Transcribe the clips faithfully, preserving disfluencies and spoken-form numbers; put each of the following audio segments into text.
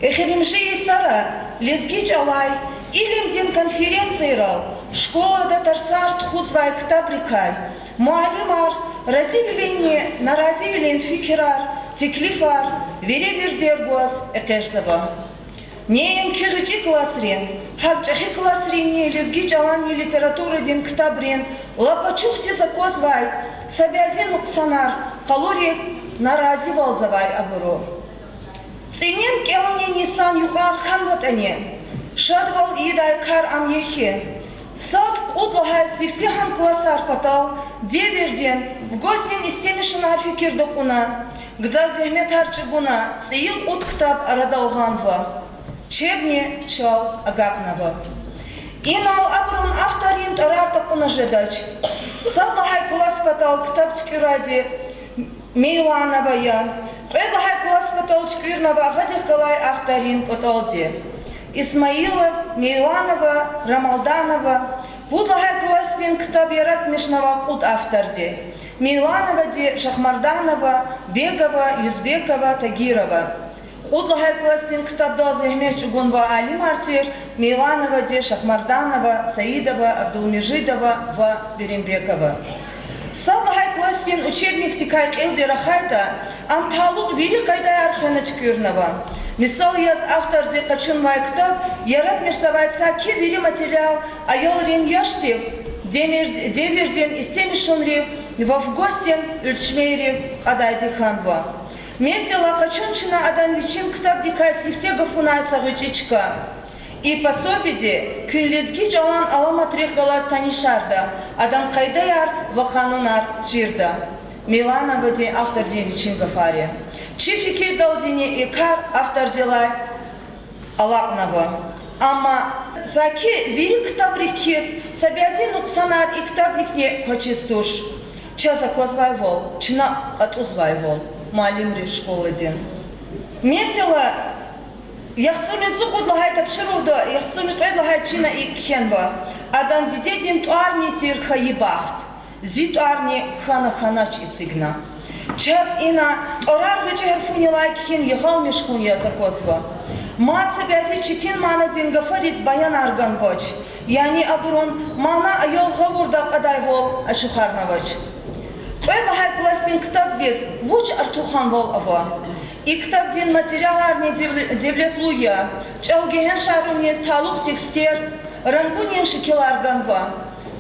Эхиримжи йисара лезги чӀалай илимдин конференцийрал школада тарсар тухузвай ктабрикай муаллимар разивилинни наразивилин фикирар, теклифар веревирдер гваз экъечӀзава. Неинки гъвечӀи классрин, гьакӀ чӀехи классринни лезги чӀаланни литературадин ктабрин лап ачухдиз аквазвай са бязи нукьсанар къалуриз наразивалзавай абуру. ЦӀинин кӀелунин йисан юкьвар хьанватӀани, шадвал ийидай кар ам я хьи, сад-кьуд лагьай сифтегьан классар патал девирдин, вгосдин истемишунар фикирда кьуна, гзаф зегьметар чӀугуна цӀийи кьуд ктаб арадал гъанва. Чебни чал агакьнава. Инал абурун авторрин тӀварар такьуна жедач. Сад лагьай класс патал ктаб туькӀуьрайди Мейланова я. Кьвед лагьай класс патал туькӀуьрнава агъадихъ галай авторрин кӀватӀалди: Исмаилов, Мейланова, Рамалданова. Пуд лагьай классдин ктаб яратмишнава кьуд авторди: Мейлановади, Шахмарданова, Бегова, Юзбекова, Тагирова. Кьуд лагьай классдин ктабдал зегьмет чӀугунвай алимар тир Мейлановади, Шахмарданова, Саидова, Абдулмежидова ва Берембекова. Сад лагьай классдин учебникдикай кьилди рахайтӀа, ам талукь вири къайдаяр хвена туькӀуьрнава. Мисал яз, авторди къачунвай ктаб яратмишзавай саки вири материал аялрин яшдив, демир-, девирдин истемишунрив ва вгосдин уьлчмейрив кьадайди хьанва. Месела, къачун чна адан вичин ктабдикай сифте гафунай са гъвечӀи чка. И пособиеди куьн лезги чӀалан аламатрихъ галаз танишарда, адан къайдаяр ва къанунар чирда. Мейлановади автордин вичин гафар я. Чи фикирдалдини и кар автордилай алакьнава. Амма саки вири ктабрик хьиз, са бязи нукьсанар и ктабдикни квачиз туш. Чаз аквазвайвал, чна кьатӀузвайвал, муаллимри школадин. Месела, яхцӀурни цӀукьуд лагьай тапшуругъда яхцӀурни кьвед лагьай чина икӀ кхьенва: Адан дидедин тӀварни тир хьайи бахт, зи тӀварни хьана-хьанач эцигна. Чаз ина тӀварар гъвечӀи гьарфунилай кхьин ягъалмиш хьун яз аквазва. Мад са бязи четин манадин гафариз баянар ганвач, яни абурун мана аял гъавурда акьадайвал ачухарнавач. Кьвед лагьай классдин ктабдиз вуч артуханвал ава? И ктабдин материаларни девл-, девлетлу я, чӀал-гегьеншаруниз талукь текстер, рангунин шикилар ганва.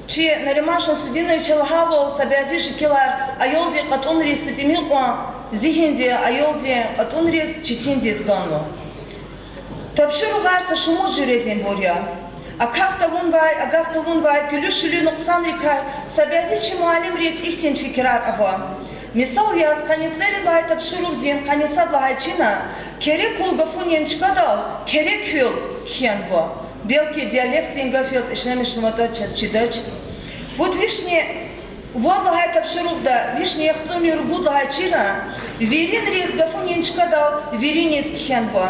Чи Нариман Шамсудиновича лагьайвал, са бязи шикилар аялдин кьатӀунриз са тӀимил кьван зигьинди аялдин кьатӀунриз четиндиз ганва. Тапшуругъар са шумуд жуьрединбур я. Акахь тавунвай, агакь тавунвай куьлуь-шуьлуь нукьсанрикай са бязи чи муаллимриз ихьтин фикирар ава. Мисал яз, къанни цӀерид лагьай тапшуругъдин къанни сад лагьай чина кери-кул гафунин чкадал кери-куьл кхьенва. Белки диалектдин гаф яз ишлемишнаватӀа чаз чидач. Пуд вишни вад лагьай тапшуругъда вишни яхцӀурни ругуд лагьай чина виринриз гафунин чкадал вириниз кхьенва.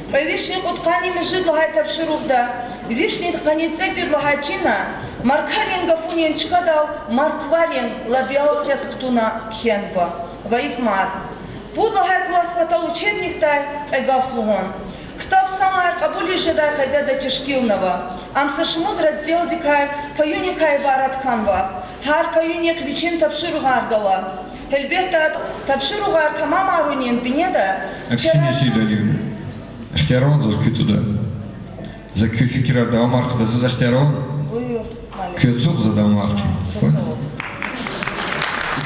Кьве вишни кьудкъанни муьжуьд лагьай тапшуругъда вишни къанни цӀекӀуьд лагьай чина маркарин гафунин чкадал маркварин лабиал связь кутуна кхьенва. Ва икӀ мад. Пуд лагьай класс патал учебникдай кьве гаф лугьун. Ктаб санлай кьабулиз жедай къайдада тешкилнава. Ам са шумуд разделдикай, паюникай ибарат хьанва. Гьар паюнихъ вичин тапшуругъар гала. Гьелбетда, тапшуругъар тамамарунин бинеда Аксинья чара Сидорьевна, ихтияр авани заз куь тӀуда? За куь фикирар давамар хъийида, заз ихтияр авани? Буюр, муаллим. Квез ацукь, за давамар хъийин. Са саваб.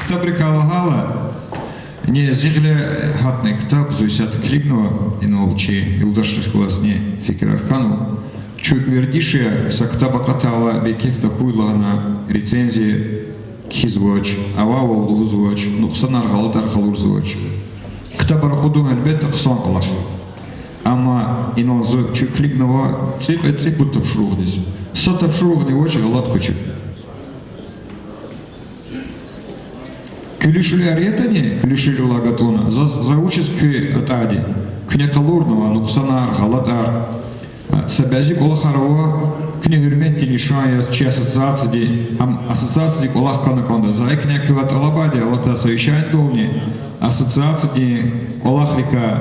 Ктабрикай лагьайла, ни зи гъиле гьатна ктаб, зун исятда килигнава, инал чи юлдашрихъ галазни фикирар хьанва. Чун вердиш я, са ктаб акъатайла бейкеф тахьуй лагьана рецензия кхьизвач, авайвал лугьузвач, нукьсанар, гъалатӀар къалурзавач. Ктабар акъудун, гьелбетда, хъсан кӀвалах я. Амма инал зун чун килигнава цӀикьвед-цӀипуд тапшуругъдиз. Са тапшуругъни авач гъалатӀ квачир. Куьлуь-шуьлуьяр ятӀани, куьлуь-шуьлуьвилай гатӀунна, заз, заз вучиз куь атӀайди? Куьне къалурнава нукьсанар, гъалатӀар. Са бязи кӀвалахар ава, куьне гьуьрметдин лишан яз чи ассоциацияди, ам ассоциациядин кӀвалах хьана кӀанда. За икӀ куьне квевай тӀалабайди я, алатай совещанидални ассоциациядин кӀвалахрикай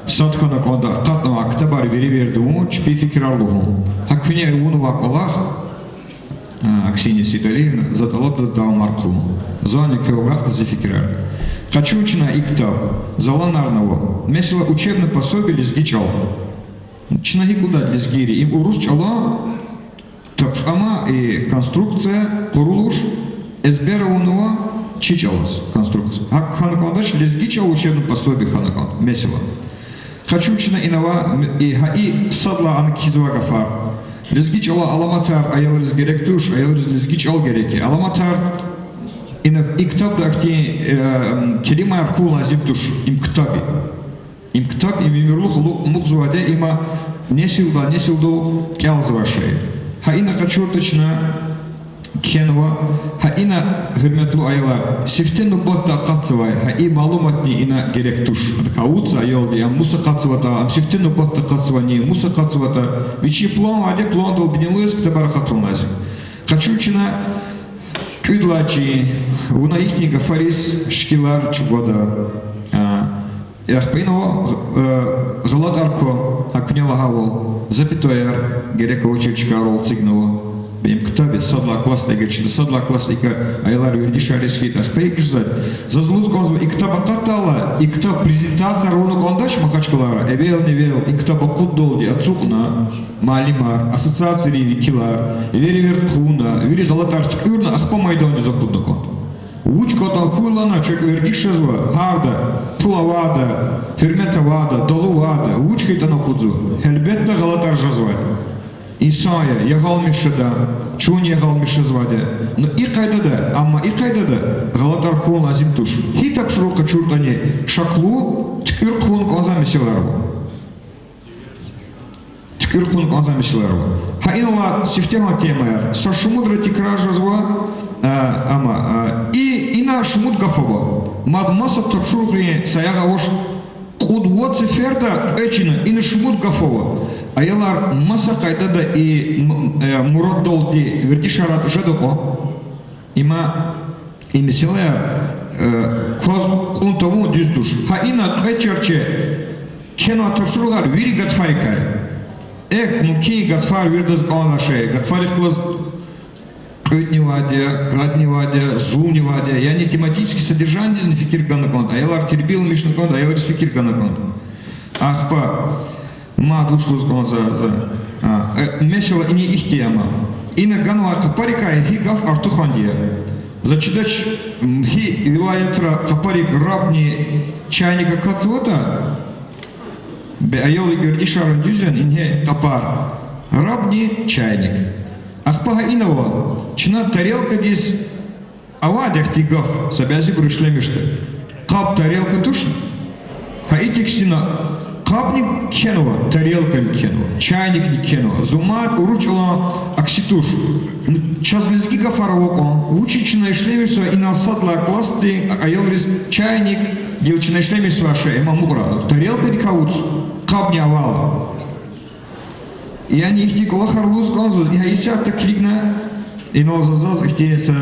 Сад хьана кӀанда акъатнавай ктабар вири-вирида авун, чпин фикирар лугьун. ГьакӀ куьне авунвай кӀвалах, а, Аксинья Сейдалиевна, за тӀалабда давамар хъувун. Зани квевай агакьда зи фикирар. Къачун чна и ктаб, заланарни ава. Месела, учебный пособие лезги чӀал. Чна гьикӀ лугьуда лезгийри, им урус чӀалан тапш-, амма и конструкция къурулуш, эзбер авунва чи чӀалаз конструкция. ГьакӀ хьана кӀандач, лезги чӀал учебный пособие хьана кӀанда, месела. Къачун чна ина ава, м-, и гьа и сад лагьай ана кхьизвай гафар. Лезги чӀалай аламатар аялриз герек туш, аялриз лезги чӀал герек я. Аламатар ина и ктабда ахьтин, э, м, келимаяр хьун лазим туш, им ктаб я. Им ктаб, им уьмуьрлух алукь амукьзавайди я, има несилдай несилдал кӀелзавай шей я. Гьа ина къачуртӀа чна кхьенва, гьа ина, гьуьрметлу аялар, сифте нубатда акъатзавай, гьа и малуматни ина герек туш. Адакай вуч я аялди, ам мус акъатзаватӀа, ам сифте нубатда акъатзавани, мус акъатзаватӀа, вичин план авайди, пландал бинеллугъиз ктабар акъатун лазим. Къачун чна кӀуьд лагьай чин, вуна ихьтин гафариз шикилар чӀугвада. А, ахпа инал, э, гъалатӀар ква, гьакуни лагьайвал, запятояр герек авачир чкайрал эцигнава. Им ктаб я, сад лагьай классда эгер чна, сад лагьай классдикай аялар вердишариз хьайитӀа, ахпа икӀ жезвайди я. Заз лугьуз кӀанзава, и ктаб акъатдайла, и ктаб презентация авуна кӀандач Махачкалара, эвелни-эвел и ктаб акъуддалди ацукьна муаллимар, ассоциацийрин векилар, вири верд хъувуна, вири гъалатӀар туькӀуьрна, ахпа майдандиз акъудна кӀанда. Вуч кӀантӀан хьуй лагьана, чак вердиш жезва, гьарда, пул авайда, гьуьрмет авайда, далу авайда, вуч хьайитӀани акъудзава. Гьелбетда, гъалатӀар жезвайди я. Инсан я, ягъалмиш жеда, чун ягъалмиш жезвайди я. Ну и къайдада, амма и къайдада гъалатӀар хьун лазим туш. Гьи тапшуругъ къачуртӀани шаклу, туькӀуьр хъувун кӀанзавай месэлаяр ава. ТуькӀуьр хъувун кӀанзавай месэлаяр ава. Гьа инал сифтегьан темаяр. Са шумудра тикрар жезва, а, амма, а, и, ина шумуд гаф ава. Мад маса тапшуругърин саягъ авач кьуд-вад сеферда кьве чина, ина шумуд гаф ава. Аялар маса къайдада и, м-, э, мураддалди вердишарайтӀа жеда кьван. Има и месэлаяр, э, кваз кьун тавун дуьз туш. Гьа ина кьве чарче кхьенвай тапшуругъар вири гатфарикай. Эхь, мумкин, гатфар виридаз кӀанзавай шей, гатфарихъ галаз кьуьдни авайди я, гадни авайди я, зулни авайди я, яни тематический содержаниедизни фикир гана кӀанда, аялар тербияламишна кӀанда, аялриз фикир гана кӀанда. Ахпа мад вуч лугьуз кӀанзава за, а, э, месела ина ихьтин я ма. Ина ганвай къапарикай гьи гаф артуханди я. За чидач, м, гьи вилаятра къапарик, рабни чайник акатзаватӀа, бес аялри вердишарна дуьз яни, ингье къапар. Рабни чайник. Ахпа гьа ина ава, чна тарелкадиз авайди я ихьтин гаф, са бязибуру ишлемишда. Къаб тарелка туш. Гьа и текстдин къабни кхьенва, тарелкани кхьенва, чайникни кхьенва. Зун мад урус чӀалан акси туш. Чаз лезги гафар ава кьван. Вучиз чна ишлемишзава инал сад лагьай классдин аялриз чайник гила чна ишлемишзавай шей, им амукьрай. Тарелкадикай вуч, къабни авайла. Яни ихьтин кӀвалахар лугьуз кӀанзава, гьа исятда килигна, инал заз, заз ихьтин са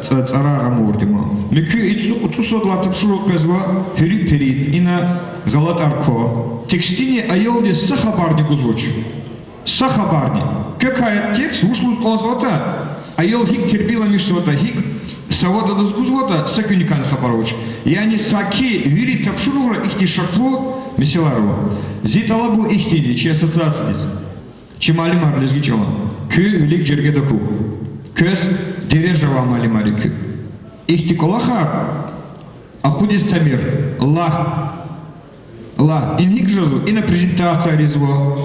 цӀа-, цӀарар амукьда ма. Муькуь и цӀу-, цӀусад лагьай тапшуругъ къвезва, гьуьруьк перид, ина гъалатӀар ква. Текстдини аялдиз са хабарни гузвач. Са хабарни. Квекай текст вуч лугьуз кӀанзаватӀа, аял гьикӀ тербияламишзаватӀа, гьикӀ савад адаз гузватӀа, са куьникайни хабар авач. Яни саки вири тапшуругъра ихьтин шаклу месэлаяр ава. Зи тӀалабун ихьтинди чи ассоциациядиз, чи муаллимар лезги чӀалан: куьн вилик жергеда хьухь. Квез дережа авай муаллимар я куьн. Ихьтин кӀвалахар акъудиз тамир. Лагь, лагь, им гьикӀ жезва, ина презентацияр ийизва.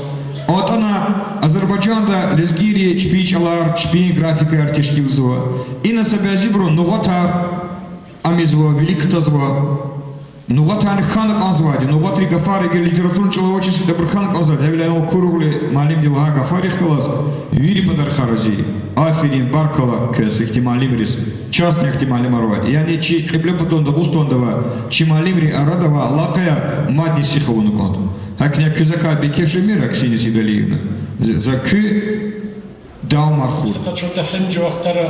АтӀана Азербайжанда лезгийри чпин чӀалар, чпин графикаяр тешкилзава. Ина са бязибуру нугъатар ам ийизва, вилик кутазва. Нугъатарни хьана кӀанзавайди, нугъатрин гафар эгер литературный чӀал авачиз хьайитӀа, абур хьана кӀанзавайди. Гьавиляй инал кургъули муаллимди лагьай гафарихъ галаз вири патарихъай рази я. Аферин, баркалла квез, ихьтин муаллимриз. Частни ахьтин муаллимар авайди. Яни чи Кьиблепатан Дагъустанда авай, чи муаллимрин арада авай алакъаяр мадни сих авуна кӀанда. ГьакӀни квез акай бейкеф жемир, Аксинья Сейдалиевна. За, за куь давамар хьуй. КъачуртӀа, гьим чи вахтара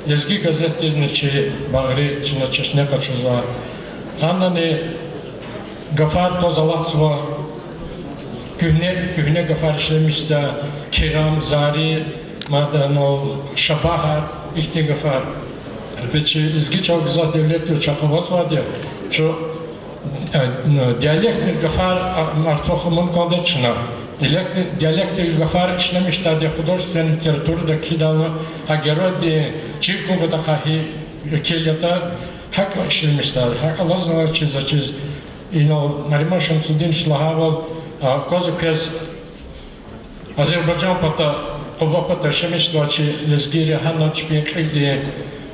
Лезги газетдизни чи багъри, чна чешне къачузва. Гьанани гафар тваз алахъзава, Куьгьне, куьгьне гафар ишлемишзава: кирам, зари, мадни шабагьар, ихьтин гафар. Гьелбетда, чи лезги чӀал гзаф девлетлу, чахъ авазвайди я. Чун, э, диалектный гафар, а, артух авун кӀанда чна. Диалектный, диалектный гафар ишлемишдайди художественный литературада кхьидайла, гьа геройдин чир хьун патахъай гьи келетӀа, гьакӀ ишлемишда, гьакӀ алазва чиз, а чиз. Инал Нариман Шамсудинович лагьайвал, а, кваз-квез Азербайжан пата, Къуба пата ишлемишзавай чи лезгийри гьана чпин кьилди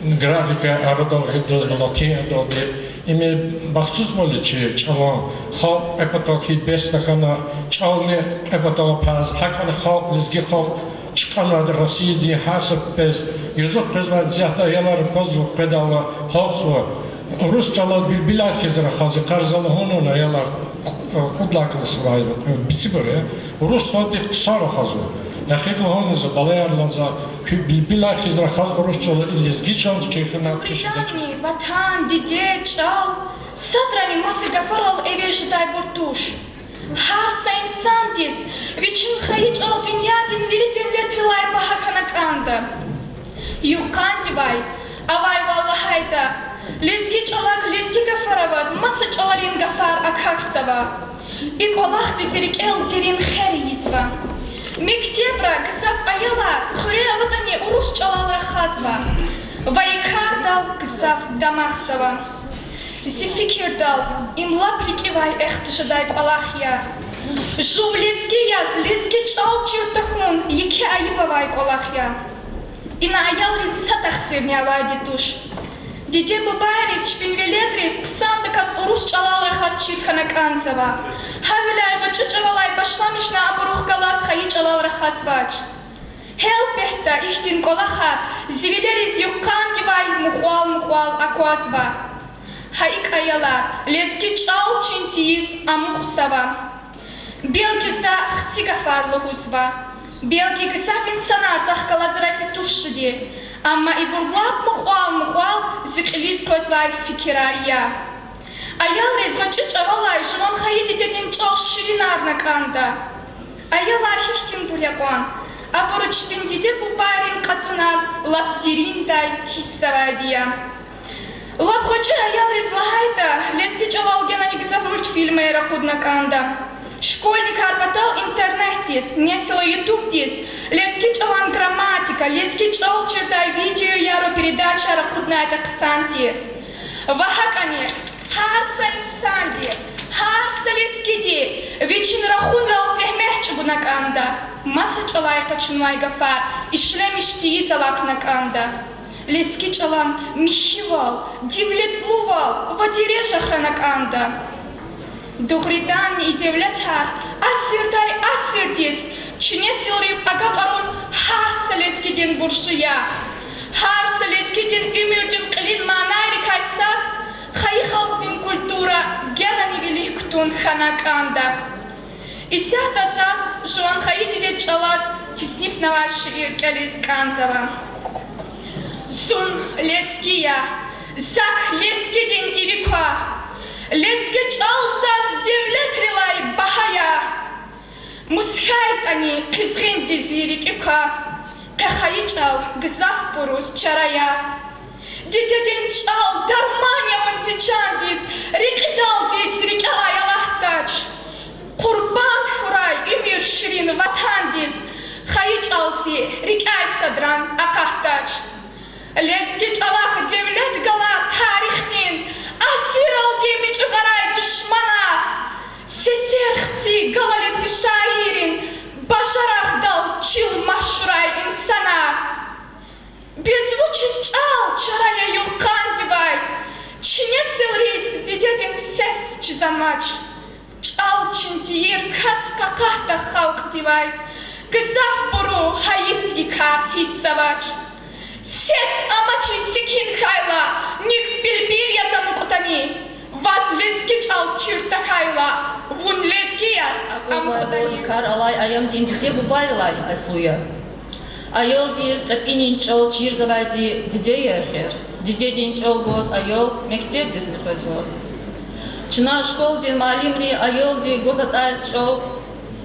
графика арадал гъидаз латин адалди. Им махсус вали чи чӀалан халкь кьве патал хьиз бес тахьана, чӀални кьве патал паз, гьакӀни халкь, лезги халкь чкӀанвайди Россиядин гьар са пипӀез, юзух къвезвайди исятда аялар аквазва, къведайла гьалтзава. Урус чӀалал билбилар хьиз рахаз, йикъара за лугьун, аялар, кьуд лагьай классдилай, бицибур я, урус чӀалалди хъсан рахазва. Эхир лугьун за, балаяр, лагьана за, куь билбилар хьиз рахаз урус чӀалал, и лезги чӀалал чир хьана. Дугъриданни, ватан, диде, чӀал садрани маса гафарал эвез жедайбур туш. Гьар са инсандиз вичин хайи чӀал дуьньядин вири девлетрилай багьа хьана кӀанда. Юкъандивай, авайвал лагьайтӀа, лезги чӀалахъ лезги гафар аваз маса чӀаларин гафар акахьзава. И кӀвалахдиз рикӀел дерин хер ийизва. Мектебра гзаф аялар хуьре аватӀани урус чӀалал рахазва ва и кардал гзаф дамахзава. Зи фикирдал, им лап рикӀивай эхтиз жедай кӀвалах я. Жув лезги яз лезги чӀал чир тахьун еке айиб авай кӀвалах я. Ина аялрин са тахсирни авайди туш. Диде-бубайриз чпин веледриз хъсандаказ урус чӀалал рахаз чир хьана кӀанзава. Гьавиляй гъвечӀи чӀавалай башламишна абурухъ галаз хайи чӀалал рахазвач. Гьелбетда, ихьтин кӀвалахар зи вилериз юкъандивай мукьвал-мукьвал аквазва. Гьа икӀ, аялар, лезги чӀал чин тийиз амукьзава. Белки, за хци гафар лугьузва, белки, гзаф инсанар захъ галаз рази туш жеди, амма ибур лап мукьвал-мукьвал зи кьилиз къвезвай фикирар я. Аялриз гъвечӀи чӀавалай жуван хайи дидедин чӀал ширинарна кӀанда. Аялар гьихьтинбур я кьван, абуру чпин диде-бубайрин кьатӀунар лап дериндай гьиссзавайди я. Лап гъвечӀи аялриз лагьайтӀа, лезги чӀалал генани гзаф мультфильмаяр акъудна кӀанда. Школьникар патал интернетдиз, месела, ютубдиз лезги чӀалан грамматика, лезги чӀал чирдай видеояр ва передачаяр акъуднайтӀа хъсан тир. Ва гьакӀани гьар са инсанди, гьар са лезгиди вичин рахунрал зегьмет чӀугуна кӀанда, маса чӀалай къачунвай гафар ишлемиш тийиз алахъна кӀанда. Лезги чӀалан михьивал, девлетлувал ва дережа хвена кӀанда. Дугъриданни, и девлетар асирдай асирдиз чи несилрив агакьарун гьар са лезгидин буржи я. Гьар са лезгидин уьмуьрдин кьилин манайрикай сад хайи халкьдин культура генани вилик кутун хьана кӀанда. Исятда заз жуван хайи дидед чӀалаз теснифнавай шиир кӀелиз кӀанзава. Зун лезги я, зак лезгидин иви ква, лезги чӀал заз девлетрилай багьа я. Мус хьайитӀани къизгъинди зи рикӀи ква, къе хайи чӀал гзафбуруз чара я. Дидедин чӀал дарман я вун зи чандиз, рекьидалди зи рикӀелай алатдач. Къурбанд хьурай уьмуьр ширин ватандиз, хайи чӀал зи рикӀяй садран акъатдач. Лезги чӀалахъ девлет гала тарихдин, асирралди мичӀи гъарай душманар. Сесер хци гала лезги шаиррин, бажарагъдал чил машгьурай инсанар. Бес вучиз чӀал чара я югъ-къандивай, чи несилриз дидедин сес чиз амач. ЧӀал чин тийир кас къакъатда халкьдивай, гзафбуру гьайиф и кар гьиссзавач. Сес амачиз секин хьайла, нуькӀ билбил яз амукьдани, ваз лезги чӀал чир тахьайла, вун лезги яз амукьдани. Кар алай аямдин диде-бубайрилай аслу я. Аялдиз кьепӀинин чӀал чирзавайди диде я эхир. Дидедин чӀал гваз аял мектебдизни къвезва. Чна школадин муаллимри аялди гваз атӀай чӀал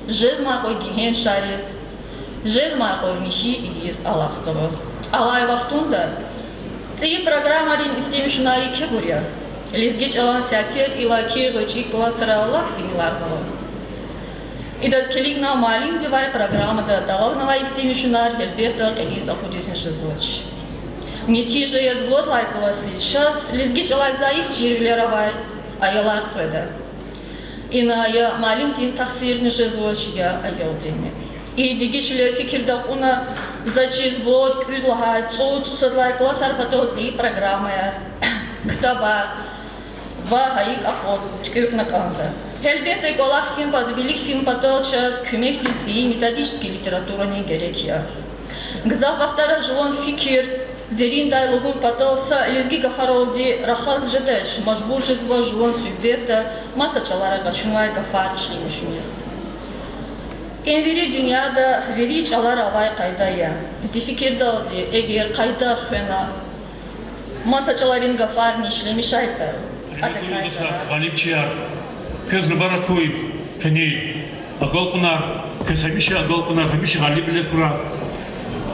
Жезмай кьван гегьеншариз, жезмай кьван михьи ийиз алахъзава. Алай вахтунда цӀийи программайрин истемишунар кибур я? Лезги чӀалан сятер иллаки гъвечӀи классра лап тӀимиларнава. Идаз килигна муаллимдивай программада тӀалабнавай истемишунар гьелбетда кьилиз акъудизни жезвач. Нетижа яз вад лагьай классдиз чаз лезги чӀалай зайиф чирвилер авай аялар къведа. Ина я муаллимдин тахсирни жезвач, я аялдинни. И дегишвилер фикирда кьуна, за чиз вад, кӀуьд лагьай, цӀуд, цӀусад лагьай классар патал цӀийи программаяр, ктабар ва гьа икӀ акъваз туькӀуьрна кӀанда. Гьелбетда, и кӀвалах фин пат-, вилик фин патал чаз куьмекдин цӀийи методический литературани герек я. Гзаф вахтара жуван фикир дериндай лугьун патал са лезги гафаралди рахаз жедач, мажбур жезва жуван суьгьбетда маса чӀалара къачунвай гафар ишлемишуниз. Им вири дуьньяда вири чӀалара авай къайда я. Зи фикирдалди, эгер къайда хвена, маса чӀаларин гафарни ишлемишайтӀа, адакай зарар. Гъалибчияр, квез мубарак хьуй, къенин агалкьунар, квез гьамиша агалкьунар, гьамиша гъалибвилер хьурай.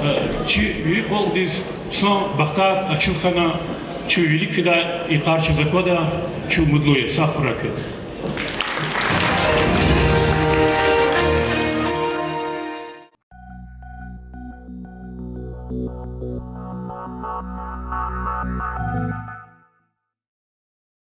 Э, чи вири халкьдиз хъсан бахтар ачух хьана, чун вилик фидай йикъар чаз аквада, чун умудлу я, сагъ хьурай квез.